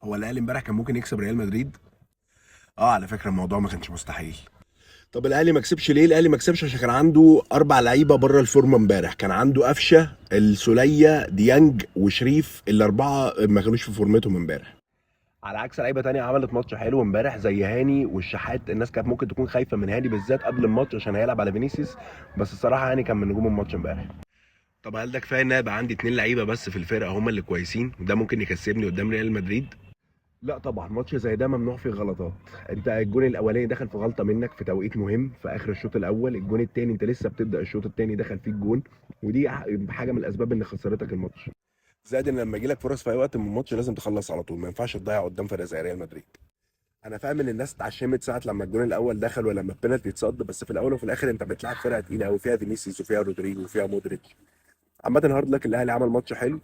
هو الاهلي امبارح كان ممكن يكسب ريال مدريد؟ اه، على فكرة الموضوع ما كانش مستحيل. طب الاهلي ما كسبش ليه؟ الاهلي ما كسبش عشان كان عنده اربع لعيبة بره الفورمة امبارح، كان عنده قفشه، السوليه، ديانج، وشريف، الاربعة ما كانوش في فورمتهم امبارح. على عكس لعيبة تانية عملت ماتش حلو امبارح زي هاني والشحات. الناس كانت ممكن تكون خايفة من هاني بالذات قبل الماتش عشان هيلعب على فينيسيوس، بس الصراحة هاني كان من نجوم الماتش امبارح. طب هل ده كفاية ان يبقى عندي اتنين لعيبة بس في الفرقة هم اللي كويسين وده ممكن يكسبني قدام ريال مدريد؟ لا طبعا، ماتش زي ده ممنوع فيه غلطات. انت الجون الاولاني دخل في غلطه منك في توقيت مهم في اخر الشوط الاول، الجون الثاني انت لسه بتبدا الشوط الثاني دخل فيه الجون، ودي حاجة من الاسباب اللي خسرتك الماتش. زائد ان لما يجيلك فرص في اي وقت من الماتش لازم تخلص على طول، ما ينفعش تضيع قدام فرقه زي ريال مدريد. انا فاهم ان الناس اتعشمت ساعة لما الجون الاول دخل ولما البينالتي اتصد، بس في الاول وفي الاخر انت بتلعب فرقه تقيلة قوي فيها فينيسيوس وفيها رودريجو وفيها مودريتش. عامة hard luck، الاهلي عمل ماتش حلو.